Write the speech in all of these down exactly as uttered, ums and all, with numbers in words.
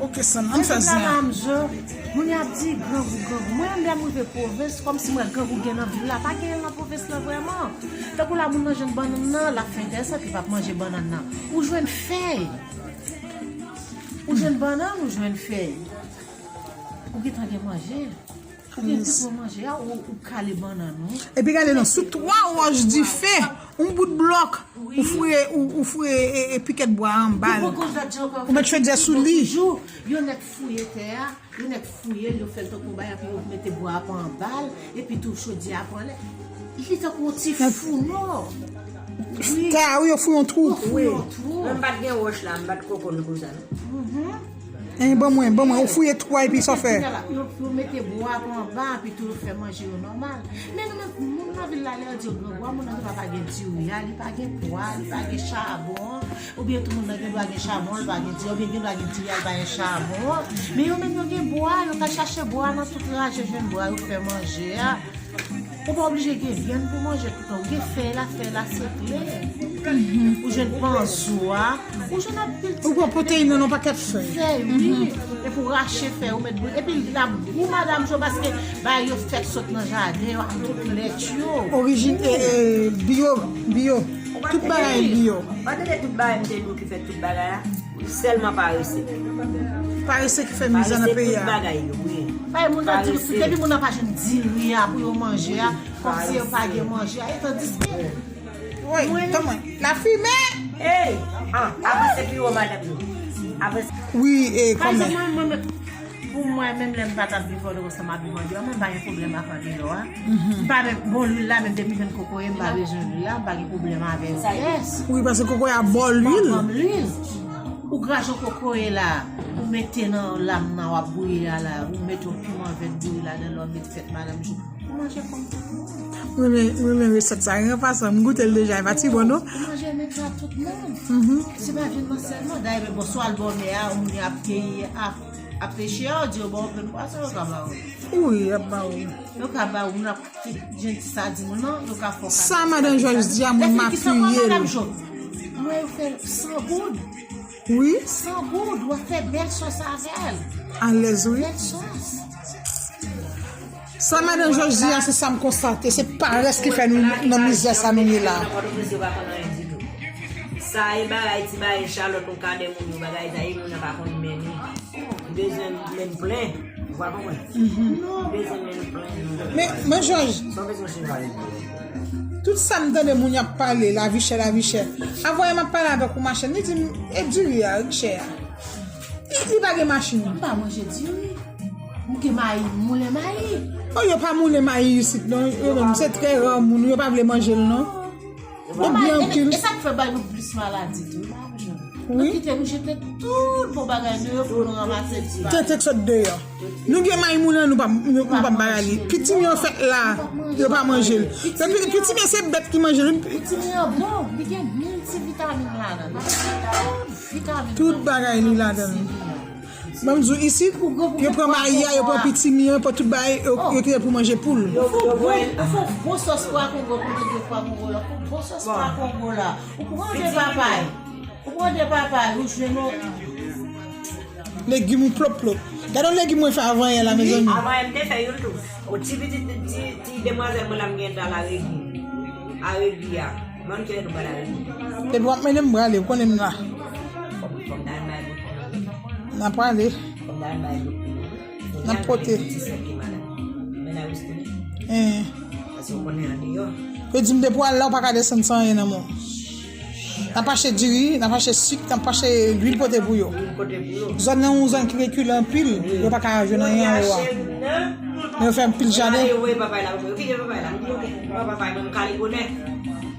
Ok, San, ann fè zen. Moun yo ap di grangou, grangou. Mwen menm lè m rive pwovens, kòmsi m wè grangou gen nan vil la. Pa genyen l nan pwovens lan vrèman. Tankou la moun nan jwenn bannann nan, l ap fè entèresan, epi l p ap manje bannann nan. Ou jwenn fèy. Ou jwenn bannann, ou jwenn fèy. Ou gentan gen manje. Ou gentan pran manje a, ou, ou kale bannann ou. Epi gade non, sou twa wòch dife, yon bout blòk, ou fouye, ou, ou fouye e, e pikèt bwa anba l. Ou mèt chodyè sou li. Yo nèk fouye tè a, yo nèk fouye l, yo fè l tankou yon bagay, epi yo mete bwa a pa anba l, epi tou chodyè a pa anlè. Li tankou yon ti founo. Wi. Tè a, wi, yo fouye yon twou. Yo fouye yon twou. Mwen m pa t gen wòch la, m pa t ko konn konsa non. Hein, ban mwen, ban mwen, ou fouye twou a epi sa w fè. Yo, yo mete bwa pou anba, epi tou yo fè manje yo nòmal. Men nou menm, moun nan vil la, lè yo di yo grangou a, moun nan gen dwa pa gen diri a, li pa gen pwa, li pa gen chabon, oubyen tou moun nan gen dwa gen chabon, li pa gen diri, oubyen gen dwa gen diri a, li pa gen chabon. Men yo menm yo gen bwa, yo ka chache bwa nan tout raje, jwenn bwa, yo fè manje a. Ou pa oblije gen vyann pou manje toutan. Ou gen fèy la, fèy la se kle. Ou jwenn panzou a. Ou jwenn anpil ti. Ou pran pwoteyin nan yon pakèt fèy. Fèy, wi. Epi w rache fèy, ou met bouyi. Epi l ap gou madanm cho paske bagay yo fèk sot nan jaden yo ak tout lèt yo. Orijin e, e, biyo, biyo. Tout bagay biyo. Ou pa tande tout bagay m te di w ki fè tout bagay la? Sèlman parese. Parese ki fè mizè nan peyi a. Parese tout bagay yo, wi. Bay moun nan diri, depi moun nan pa jwenn diri a pou yo manje a, kòmsi yo pa gen manje a. E tandiske. Wi, tanmwen. Lafimen! Ey! Ah, avanse pi wo, madanm yo. Avanse. Wi, e, kòmè. Pa egzanp, mwen, mwen, Pou mwen menm, lè m pa t ap viv Pòtoprens, m ap viv andeyò, mwen m pa gen pwoblèm ak andeyò a. M pa menm, bon, lwil la, menm depi m jwenn kokoye, m pa bezwen lwil la, m pa gen pwoblèm avè l. Yes. Wi, paske kokoye a ba w lwil. Ban m lwil. Ou graje kokoye la, ou mete nan lam nan, w ap bouyi a la, ou mete yon piman vèt bouyi ladan l, w ap mete fèt madanm jou. Ou manje kòm tout moun. Mwen renmen, mwen renmen resèt sa. An pasan, m goute l deja, e pa ti bon non. Ou manje menm jan ak tout moun. Se pa vyann nan sèlman. Dayè, men bon, swa l bònè a, moun yo ap keyi, ap, ap peche a, ou di yo ba w grenn pwason, yo ka ba w. Wi, y ap ba w. Yo ka ba w, moun ap jwenn ti sadin ou non, yo ka fè w kado. Sa madan Jòj di a, mwen m apiye l. Mwen yo fè san goud. Wi. San goud, w ap fè bèl sòs avè l. Alèz, wi. Bèl sòs. Sa madan Jòj di a, se sa m konstate. Se parès ki fè nou nan mizè sa nou ye la. Sa e bagay ti bagay chalòt yon kadè moun yo bagay sa e moun nan pa konn mennen. Li bezwen menn plen. Ou pa konprann? Li bezwen menn plen. Men, men Jòj, tout sa m tande moun y ap pale, lavi chè, lavi chè. Avanyè m ap pale avèk yon machann, li di m, e diri a, li chè a. Li, li pa gen machin. M pa manje diri. M gen mayi, m moulen mayi. Oh, yo pa moulen mayi isit non. Yo menm, se trè ra moun, yo pa vle manje l non. Yo byen anpil. E sa k fè bay nou plis maladi tou. Wi. Nou kite nou jete tout bon bagay nou yo pou nou ranmase ti bagay. Tenten k sot deyò. Nou gen mayi moulen, nou pa, nou, nou pa bagay li. Pitimi an fèt la, yo pa manje l. Epi pitimi an se bèt ki manje l. Pitimi an bon, li gen miltivitamin ladan l. Tout vitamin. Tout bagay li ladan l. Ban m di w, isit, yo pran mayi a, yo pran pitimi an, yo pran tout bagay, yo, yo kite pou manje poul. Ou fè yon bon, ou fè yon bon sòs pwa kongo, pou manje pwa kongo la. Ou fè yon bon sòs pwa kongo la. Ou pran de papay. Ou pran de papay, ou jwenn yon. Legim ou plop plop. Gade yon legim mwen fè avanyè la, mezanmi. Avanyè m te fè youn tou. O ti pitit ti, ti demwazèl mwen la m gen tan la regi. A regi a. Mwen kilè nou pral ale. Depi w ap mennen m prale, ou konnen m la. N a prale. N ap pote. Hein. Yo di m depi w al la, ou pa ka desann san anyen nan men w. N ap achte diri, n ap achte sik, n ap achte lwil pote pou yo. Zòn nan yon zòn ki rekile anpil, yo pa ka jwenn anyen anwo a. Men yo fè anpil jaden. Ou kite papay la, ou kite papay la. M kale bonè.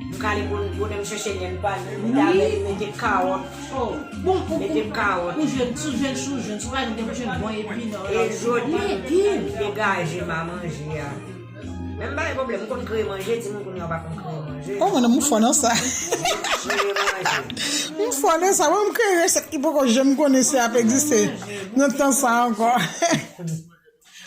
M kale bon, bonè, m chèche lyen, m pa, m ta mete kawòt. Oh, bon, ou, mete kawòt. Ou jwenn, si w jwenn, si w jwenn, si w pa jwenn, depi w jwenn bon epi nan. E jodi, m degaje m a manje a. Men m pa gen pwoblèm, m konn kreye manje, timoun kounye a pa konn kreye manje. Oh, mwen, m fò nan sa. Kreye manje. M fò nan sa, mwen, m kreye resèt ki poko janm konnen si ap egziste nan tan sa ankò.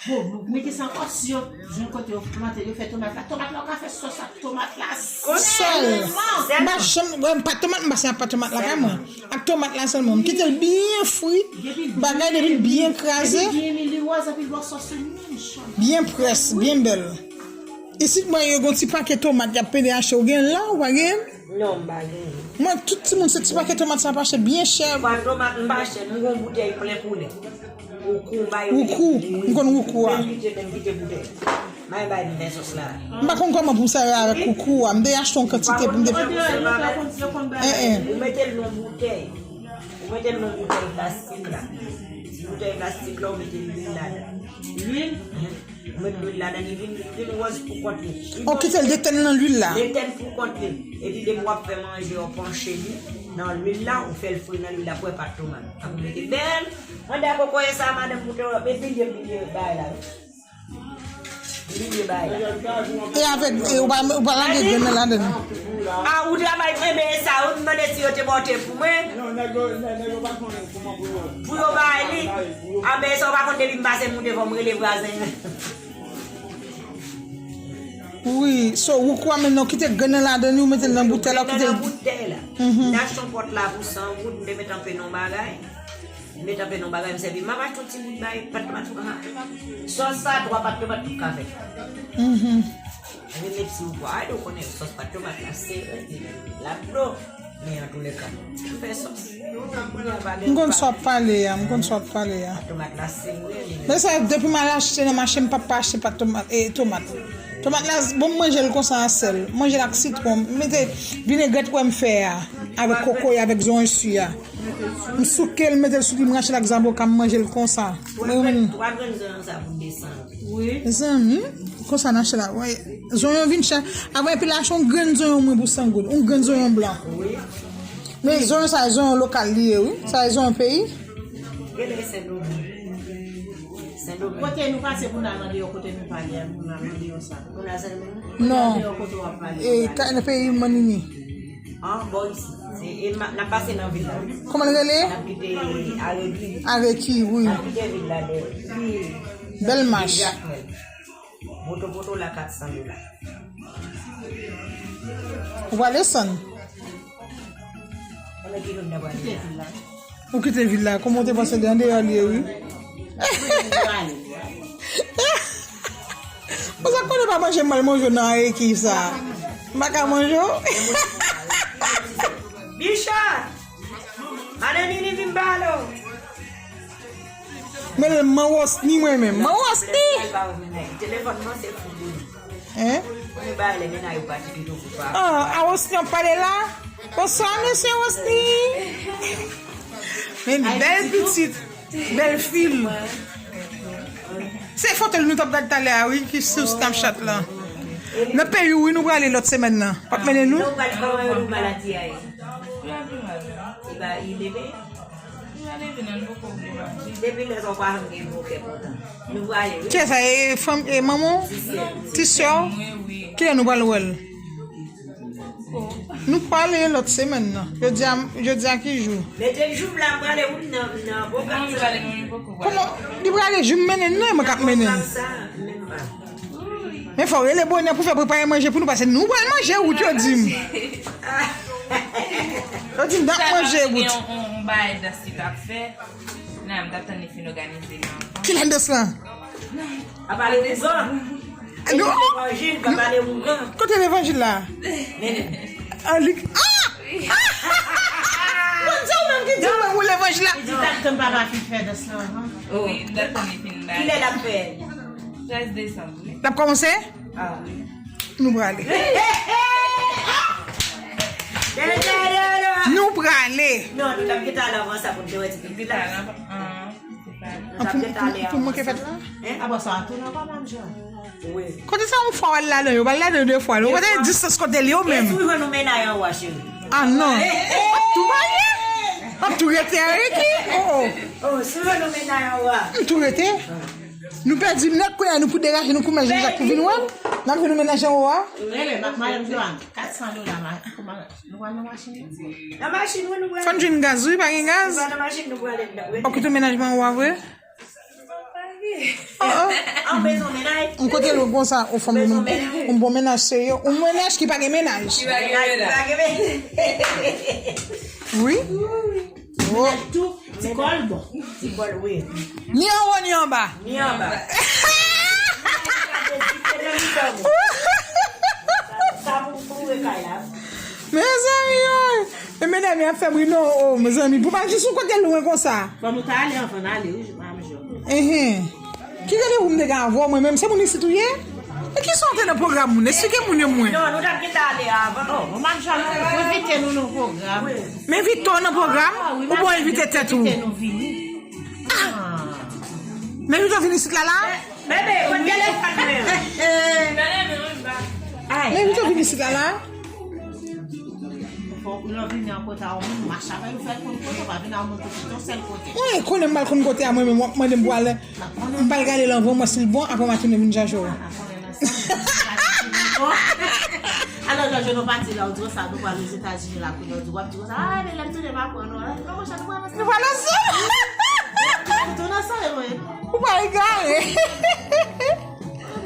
Bon, nou mete sa ankò, si yo jwenn kote yo plante, yo fè tomat la. Tomat la, ou ka fè sòs ak tomat la sèlman. M pa janm, wè, m pa tomat, m pa se pa tomat lakay mwen. Ak tomat la sèlman. M kite l byen fri, bagay depi l byen kraze. Epi byen mi li wòz, epi l ba w sòs li menm jan. Byen près, byen bèl. Isit mwen, yo gon ti pake tomat y ap pede achte, ou gen l la, ou pa gen l? Non, m pa gen l. Mwen, tout timoun, se ti pake tomat sa ap achte byen chè. Pwa tomat m pa achte, m gon boutèy plen koulè. Woukou, m bay Woukou, m konn woukou a. Menm kite, menm kite boutèy. May bay m fè sòs la. M pa konn kòman pou m sèvi avèk woukou a. M te achte yon kantite pou m te fè. Ou mete l nan boutèy. Ou mete l nan boutèy plastik la. Ti boutèy plastik la, ou mete lwil ladan. Lwil? Ou met lwil ladan, li vin, vin wòz pou kont li. Ou kite l detann nan lwil la. Detann pou kont li. Epi depi w ap fè manje, w panche li nan lwil la, ou fè l fri nan lwil la, pou wè pat tomat. Apre ou mete bèl. Mwen dakò kokoye sa, madanm, pou te wè, men pilye, pilye bagay la, wi. Pilye bagay la. E avèk, e ou pa, ou pa lage grenn nan ladann? A, ou travay, men, men sa, ou mande si yo te pote pou mwen. Non, nèg yo, nèg, nèg yo pa konnen kòman pou yo. Pou yo bay li. A, men sa, ou pa konn depi m pase moun devan, m rele vwazen. Wi, so, woukou a menm nan, ou kite grenn nan ladann, ou mete l nan boutèy la, ou kite l. Nan boutèy la. Mhm. M te achte yon pòt la pou san goud, m te met anpe nan bagay. M met anpe nan bagay, m sèvi. M ap achte yon ti bout bay, pat tomat, sòs sa, twa pat tomat, tout ka fèt. Mhm. Remèsye ou, gade, ou konnen sòs pat tomat la, se, l ap dlo. Men antouleka, m fè sòs. M konn sa w ap pale a, m konn sa w ap pale a. Tomat la, se mwen li. Men sa, depi m al achte nan mache, m pa pa achte pat tomat, e, tomat. Tomat la, bon, m manje l konsa a sèl. M manje l ak sitwon. M mete vinegrèt wè m fè a, avèk kokoye, avèk zonyon si a. M souke l, m mete l sou li, m rache l ak zaboka, m manje l konsa. Twa grenn, twa grenn zonyon sa pou desann. Wi. Mezanmi, konsa n achte la. Wè, zonyon vin chè. Avan epi l achte yon grenn zonyon mwen pou san goud. Yon grenn zonyon blan. Wi. Men zonyon sa, zonyon lokal li ye, wi. Sa e zonyon peyi. Genlè Sendomeng. Sendomeng. Kote nou pase pou n al nan deyò, kote nou pale a, pou n al nan deyò sa. Pou n al Sendomeng? Non. Nan deyò kote w ap pale. E, ka, nan peyi Mannini. An, bò isi. Se, e, n ap pase nan vil la. Kòman l rele? N ap kite Areki. Areki, wi. N ap kite vil la dèyè. Bèl mach. Jakmèl. Moto poto la kat san dola. Ou prale sann? Konnen ki nou dwe prale la. Ou kite vil la, kòman w te panse de andeyò li ye, wi? Ou sa konnen pa manje mal manje nan Areki sa. M pa ka manje w. Bicha! Madanm Nini vin pale w. Men man Wosni mwen menm. Man Wosni! Telefòn nan se fou. Hein? Mwen ba lè mennaj ou pati pito pou pa. Ah, a Wosni ap pale la? Bonswa, mesye Wosni. Men bèl pitit, bèl fim. Se foto l nou t ap gad talè a, wi, ki sou Snapchat la. Nan peyi w, wi, nou prale lòt semèn nan. W ap mennen nou? Nou pral kòman yo nou maladi a ye? Li pa, li leve? Li pa leve non, li poko vle manje. Depi lè sa w pa janm gen bon kè kontan. Nou prale, wi. Kiyès sa? E fanm, e manman w? Ti sè w. Ti sè w? Wi, wi. Kilè nou pral wè l? Nou prale lòt semèn nan. Jodi a, jodi a ki jou? Mete jou m la, m prale, wi, nan, nan bon kap sa. Kòman? Li prale jou m mennen l, non, e mwen k ap mennen l. Nan bon kap sa, menm pa. Men fò w rele bonè pou fè prepare manje pou nou, paske nou pral manje wout, yo di m. Yo di m n ap manje wout. Yon, yon, yon bagay dans li t ap fè. Nan, m t ap tann li fin òganize li anvan. Kilè dans lan? A pale ougan. Nou, levanjil, pa pale ougan. Kote levanjil la? Mennen. An li. Ah! Ah! Bon, se ou menm ki di m ou levanjil la. Li di t ap tann papa fi fè dans lan anvan. Wi, m t ap tann li fin la. Kilè l ap fè? Trèz desanm, wi. L ap kòmanse? Ah. Nou prale. Nou prale. Non, nou t ap gentan al avan sa pou n te wè ti pitit la. Pou, pou mwen ki fèt la? Hein? Apa sa, tou nan kòman, Jan? Wi. Kote sa yon fwa w al ladan yo, w al ladan yo de fwa, non? Kote distans kote l yo menm? E si w jwenn yon mennaj anwa, cheri? Ah non. W ap tou maye? W ap tou rete avèk li? Oh, oh. Oh, si w jwenn yon mennaj anwa. M tou rete? Nou pèdi nèt kounye a, nou pou deraje, nou kou mèt Jan Jak pou vin wè l. N ap jwenn yon mennaj anwa. Rele, ma-, madanm Joanne, kat san dola, ma-, kòman, nou pral nan machin? Nan machin, wi, nou pral. Fò n jwenn gaz, wi, pa gen gaz. Nou pral nan machin, nou pral. W ap kite yon mennaj anwa vre? An bezwen mennaj. M kote lwen konsa, ou fanm yon bon mennaj serye, yon mennaj ki pa gen mennaj. Ki pa gen mennaj. Wi. Mennaj tou, ti kòl bon. Ti kòl, wi. Ni anwo ni anba. Ni anba. Sa pou pou rekay la. Mezanmi, oy. E medam y ap fè bri non, o, mezanmi. Pou pa jis yon kote lwen konsa. Fò nou ta ale anvan n ale, wi, m ap jwenn. Enhen. Ki randevou m te gen avè w, mwen menm? Se moun isit ou ye? E kisa w te nan pwogram moun? Esplike moun yo mwen. Non, nou t ap gentan ale avan. O, m ap jwenn nou, envite nou nan pwogram. M envite w nan pwogram? Ou bon envite tèt ou? Envite nou vini. Ah! M envite w vin isit la la? Bebe, kot telefòn mwen? M envite w vin isit la la? Fòk lè w vini an kote a, ou menm mache avè l, ou fè l konn kote, ou pa vin a yon moun ki kite yon sèl kote. Mwen konnen m pral konn kote a mwen menm, w ap mande m pou al, m pral gade l anvan, mwen si l bon, apre m a tounen vin chache w. Alò, Jòjò, nou pati la, ou di konsa, nou pral Ozetazini la, kounye a, ou di, w ap di konsa, a, men lè m tounen, m a pran nou, non, monchè, nou pral ansanm. Nou pral ansanm. Ou tounen ansanm, mwen. Ou pral egare.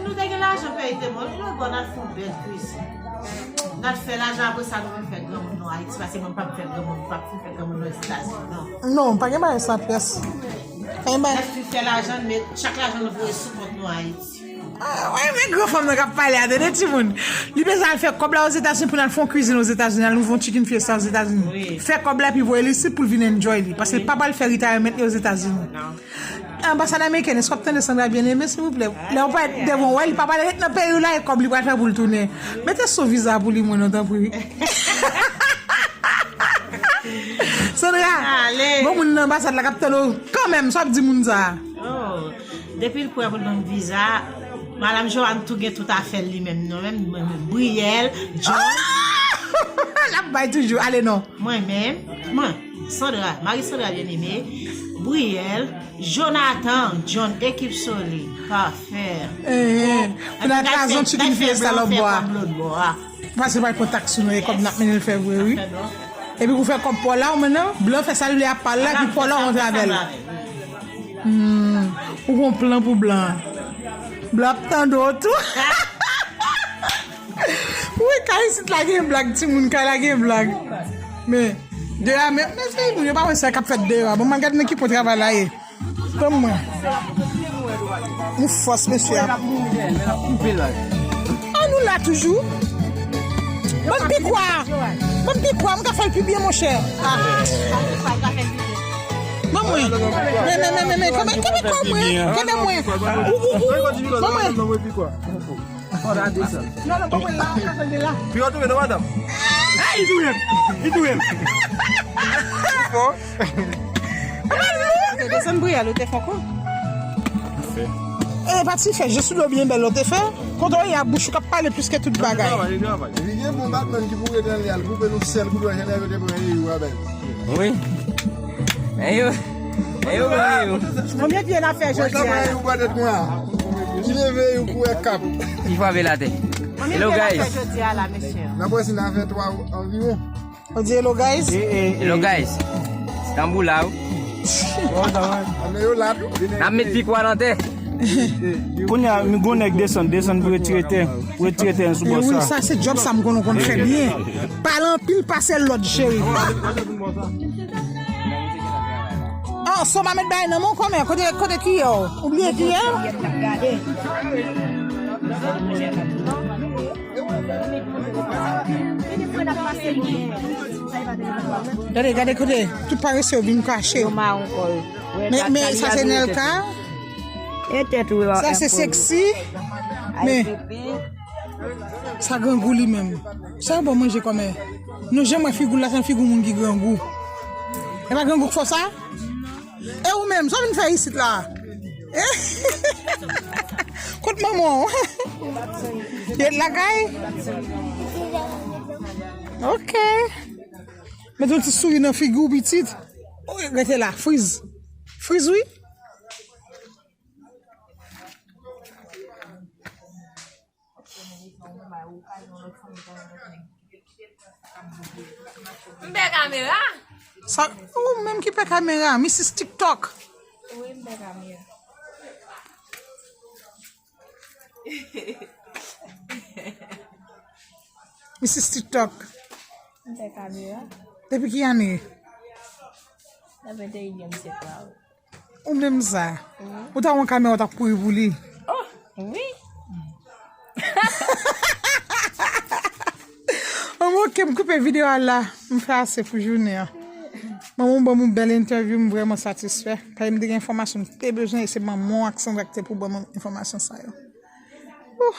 Nou te gen lajan peyi te bon, nou bon al fè yon bèl kwizin. N al fè lajan, apre sa, nou vin fè granmoun nou Ayiti, paske mwen p ap fè granmoun, m p ap fin fè granmoun nou Ozetazini, non. Non, pa gen bagay sa pyès. Pa gen bagay. N al fin fè lajan, men chak lajan nou voye sou kont nou Ayiti. Ah, wè, men gran fanm nan k ap pale a, tande timoun. Li bezwen al fè kòb la Ozetazini pou n al fè yon kwizin Ozetazini, al ouvri yon chicken fiesta Ozetazini. Wi. Fè kòb la epi voye l isit pou l vin enjoy li. Paske l pa pral fè retirement li Ozetazini. Non. Anbasad amerikèn, èske w ap tande Sandra Bien-Aimé, silvouplè? Lè w parèt devan w, wè, li pa pral ret nan peyi w la, e kòb li pral fè pou l tounen. Mete sou viza pou li, mwen, non, tanpri. Sandra, bon moun nan anbasad la k ap tande w kanmenm, sa w ap di moun sa a? Oh, depi l prè pou l ban m viza, Madanm Joanne tou gen tout afè l li menm, non, menm, mwen menm, Brielle, John. L ap bay toujou, ale non. Mwen menm, mwen, Sandra, mari Sandra Bien-Aimé, Brielle, Jonathan, John, ekip solid, pafè. Enhen. Pou n al kraze yon chicken fiesta lòt bò a. Lòt bò a. Pase pral pran taksi nou, e kòb n ap mennen l fè vre, wi. Epi pou fè kòb pa w la, ou menm nan, blan fè sa l vle ap pale la, epi pa w la, ou rantre avè l. Hmm. Ou gon plan pou blan an. Blan ap tande w tou. Wi, kay isit la gen blag, timoun, kay la gen blag. Men, de a menm, men se moun yo pa wè sa k ap fèt deyò a. Bon, m al gade nan ki pwen travay la ye. Ban m wè. Yon fòs, mesye a. Ah, nou la toujou. Ban m pikwa. Ban m pikwa, m ka fè l pi byen, monchè. Ah. Ban m wè. Men, men, men, men, men, kenbe, kenbe kò mwen. Kenbe mwen. Ou, ou, ou. Ban m wè. Fò ta desann. Non, non, pa mwen la, ka fè l de la. Pi yo touye non, madanm. Ah, li touye m. Li touye m. Fò. Desann Brielle, ou te fè ankò. E pa ti fè, je sou do byen bèl, ou te fè. Kontan y a bouch ou k ap pale plis ke tout bagay. Li gen bon batman ki pou rete anlè a, l koupe nou sèl kout wè, jan nèg yo te pran Eyou a bèl. Wi. Eyou. Eyou, Eyou. Konbyen pye n ap fè jodi a? Mwen, Eyou, bwè tèt mwen a. Ki leve Eyou pou wè kap. Li frape l atè. Hello, guys. Konbyen pye n ap fè jodi a la, mesye? N ap wè si n a fè twa anviwon. Ou di hello, guys? Hello, guys. Tanbou la, wi. N ap met pikwa nan tè. Kounye a, m gon nèg desann, desann pou retire tè, pou retire tè sou bò sa. Sa se djòb sa m konn, konn fè byen. Pale anpil pase lòd, cheri. Oh, so pa met bagay nan men w kòmè. Kote, kote kiyè w? Ou bliye kiyè w? Gade, gade kote tout parese yo vin kache. Men, men sa se Nelka. Sa se Sexy. Men sa grangou li menm. Sa yo ba w manje kòmè? Nou janm wè figi w la, se yon figi moun ki grangou. E pa grangou k fè w sa? E ou menm, sa w vin fè isit la? Kot manman w? Yo lakay? Ok. Met yon ti souri nan figi w, pitit. Rete la, friz. Friz, wi. M pè kamera. Sa, ou menm ki pè kamera, misis TikTok. Wi, m pè kamera. Misis TikTok. M fè kamera. Depi ki ane? Nan venteyinyèm syèk la. Ou menm sa. Ou ta yon kamera, ou ta kouri pou li. Oh, wi. An ok, m koupe videyo a la. M fè ase pou jounen an. Manman w ban m yon bèl entèvyou, m vrèman satisfè. Paske m te gen enfòmasyon m te bezwen, e se manman w ak Sandra ki te pou ban m enfòmasyon sa yo. Bon.